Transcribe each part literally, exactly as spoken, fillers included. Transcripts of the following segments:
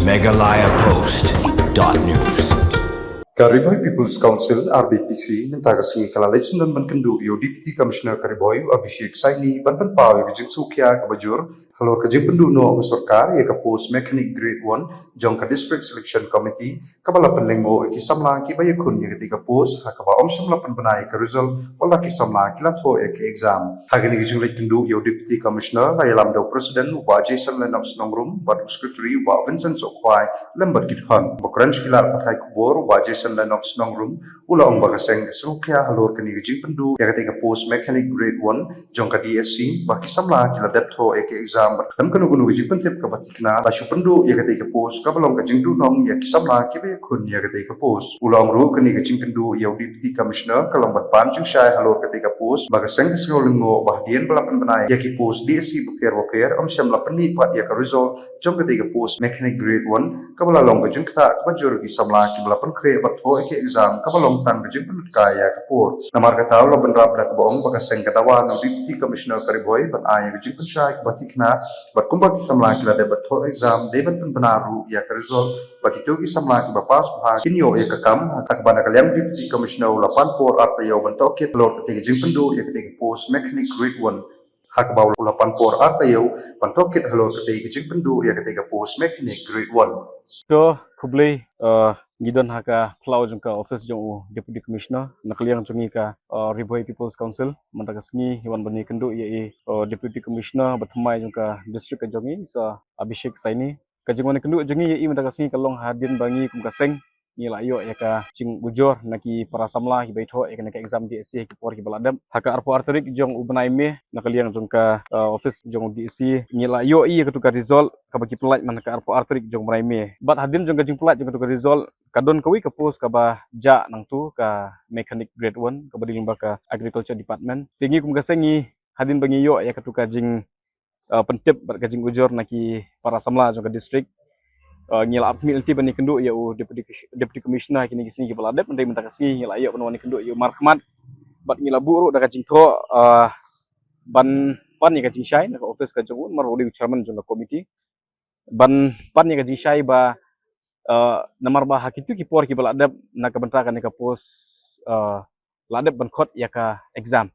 Meghalaya Post dot news. Ka Ri Bhoi People's Council, R B P C, mynta ka sngi ka la leit syndon ban kynduh ïa u Deputy Commissioner ka Ri Bhoi, u Abhishek Saini, ban pynpaw ïa ka jingsngewkhia kaba jur halor ka jingpynduh noh ka sorkar ïa ka post mechanic grade one jong ka District Selection Committee, kaba la pynlyngngoh ïa ki samla kiba ïakhun ïa katei ka post, ha kaba ym shym la pynbna ïa ka result wat la ki samla ki la thoh ïa ka exam. Ha kane ka jingleit kynduh ïa u Deputy Commissioner la ïalam da u President u Bah Jason Lennox Nongrum bad u Secretary u Bah Vincent Sohkhwai lem bad ki dkhot. Ba kren sha ki lad pathai khubor u Bah Jason Lennox Nongrum u la ong ba ka seng ka sngewkhia halor kane ka jingpynduh ïa katei ka post mechanic grade one jong ka D S C, ba ki samla ki la dep thoh ïa ka exam bad khlem kano kano ka jingpyntip kaba thikna la shu pynduh ïa katei ka post, kaba long ka jingduhnong ïa ki samla kiba ïakhun ïa katei ka post. U la ong ruh kane ka jingkynduh ïa u Deputy Commissioner ka long ban pan jingshai halor katei ka post, ba ka seng ka sngew lyngngoh ba hadien ba la pynbna ïa ki post D S C bapher bapher, ym shym la pynmih pat ïa ka result jong katei ka post mechanic grade one, kaba la long ka jingktah kaba jur ki samla kiba la pynkhreh bad thoh ïa ka exam, kaba long tang ka jingpynlut kai ïa ka por. Namar kata u la bynrap da kaba ong ba ka seng ka dawa na u Deputy Commissioner ka Ri Bhoi ban ai ïa ka jingpynshai kaba thikna, bad kumba ki samla ki la dep bad thoh exam, dei ban pynbna ruh ïa ka result, ba kito ki samla kiba pass bha kin ïoh ïa ka kam, ha kaba na ka liang u Deputy Commissioner u la pan por ar taïew ban tohkit halor katei ka jingpynduh ïa katei ka post mechanic grade one. Ha kaba u la pan por ar taïew ban tohkit halor katei ka jingpynduh ïa katei ka post mechanic grade one. To, khublei, eh, ngi don ha ka phyllaw jong ka office jong u Deputy Commissioner, na ka liang jong ngi ka, eh, Ri Bhoi People's Council, mynta ka sngi ngi wan ban ïakynduh ïa i, eh, Deputy Commissioner ba thymmai jong ka district ka jong ngi, Sir Abhishek Saini. Ka jingwan kynduh jong ngi ïa i mynta ka sngi ka long hadien ba ngi kum ka seng ngi la ïoh ïa ka jingujor na ki para samla kiba ïathoh ïa kane ka exam D S C ha ki por kiba la dep. Ha ka arphew ar tarik jong u bnai May, na ka liang jong ka, uh, office jong u D S C, ngi la ïoh ïa katu ka result kaba ki pynlait man ha ka arphew ar tarik jong u bnai May. Bad hadien jong ka jingpynlait jong katu ka result, ka don kawei ka post kaba jah nangtu, ka mechanic grade one, kaba dei lyngba ka Agriculture Department. Te ngi kum ka seng ngi, hadien ba ngi ïoh ïa katu ka jing, uh, pyntip bad ka jingujor na ki para samla jong ka district, uh, ngi la ap khmih lynti ban ïakynduh ïa u Deputy, Deputy Commissioner ha kine ki sngi kiba la dep, hynrei mynta ka sngi ngi la ïoh ban wan ïakynduh ïa u markhmat. Bad ngi la buh ruh da ka jingthoh, uh, ban pan ïa ka jingshai na ka office ka jong u, namar u dei u chairman jong ka committee, ban pan ïa ka jingshai ba, uh, namar ba ha kitu ki por kiba la dep na ka bynta kane ka post, uh, la dep ban khot ïa ka exam.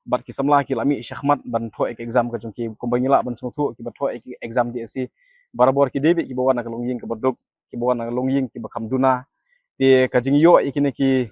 Bad ki samla ki la mih shakhmat ban thoh ïa ka exam ka jong ki, kumba ngi lah ban sngewthuh kiba thoh ïa ka exam D S C barabor ki dei beit kiba wan na ka longïing kaba duk, kiba wan na ka longïing kiba kham duna. Te ka jingïoh ïa kine ki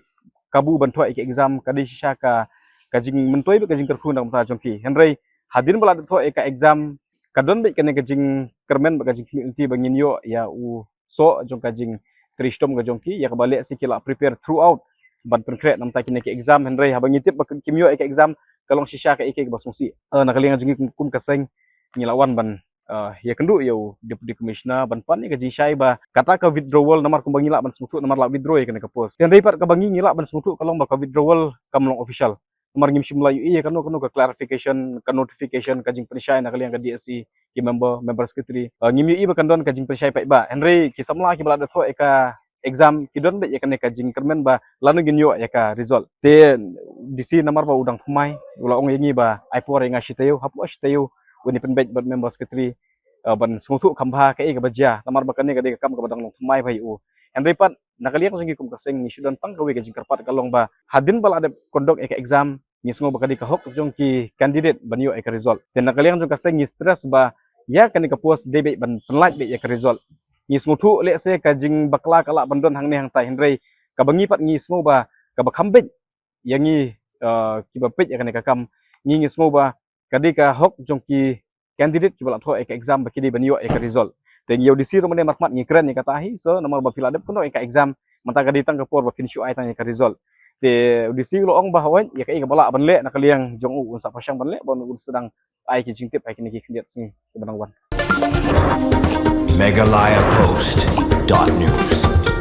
kabu ban thoh ïa ka exam ka dei shisha ka, ka jingmyntoi bad ka jingkyrkhu na ka bynta jong ki. Hynrei hadien ba la dep thoh ïa ka exam, ka don beit kane ka jingkyrmen bad ka jingkhmih lynti ba ngin ïoh ïa u soh jong ka jingtrei shitom ka jong ki, ïa kaba lehse ki la prepare throughout ban pynkhreh na ka bynta kine ki exam, hynrei haba ngi tip ba kim ïoh ïa ka exam, ka long shisha kaei kaei kaba sngewsih. Eh, na ka liang jong ngi kum, kum ka seng ngi la wan ban, eh, ïakynduh ïa u Deputy Commissioner ban pan ïa ka jingshai ba kata ka withdrawal, namar kumba ngi lah ban sngewthuh namar la withdraw ïa kane ka post. Hynrei pat kaba ngi, ngi lah ban sngewthuh ka long ba ka withdrawal kam long official. Namar ngim shym la ïohi ïa kano kano ka clarification, ka notification, ka jingpynshai na ka liang ka D S C, ki member, member secretary. Eh, ngim ïohi ba kan don ka jingpynshai paidbah. Hynrei ki samla kiba la dep thoh ïa ka exam ki don beit ïa kane ka jingkyrmen ba lano ngin ïoh ïa ka result. Te D C namar ba u dang thymmai, u la ong ïa ngi ba ai por ïa nga shi taïew, hapoh shi taïew un ïa pynbeit bad member secretary, eh, ban sngewthuh kham bha kaei kaba jia, namar ba kane ka dei ka kam kaba dang long thymmai bha ïa u. Hynrei pat na ka liang jong ngi kum ka seng ngi shu don tang kawei ka jingkyrpad, ka long ba hadien ba la dep conduct ïa ka exam, ngi sngew ba ka dei ka hok jong ki candidate ban ïoh ïa ka result. Te na ka liang jong ka seng ngi stress ba ïa kane ka post dei beit ban pynlait beit ïa ka result. Ngi sngewthuh lehse ka jingbakla ka lah ban don hangne hangtai, hynrei kaba ngi pat ngi sngew ba kaba kham beit ïa ngi, eh, kiba peit ïa kane ka kam, ngi, ngi sngew ba ka dei ka hok jong ki candidate kiba la thoh ïa ka exam ba ki dei ban ïoh ïa ka result. Te ngi ïa u D C ruh mynne markhmat ngi kren ïa kata hi, so namar ba phi la dep conduct ïa ka exam, mynta ka dei tang ka por ba phin shu ai tang ïa ka result. Te u D C u la ong ba hooid, ïa kaei kaba lah ban leh na ka liang jong u un sa pyrshang ban leh, ba un sdang ai ki jingtip ha kine ki khyndiat sngi kiba nang wan. Meghalaya Post dot news.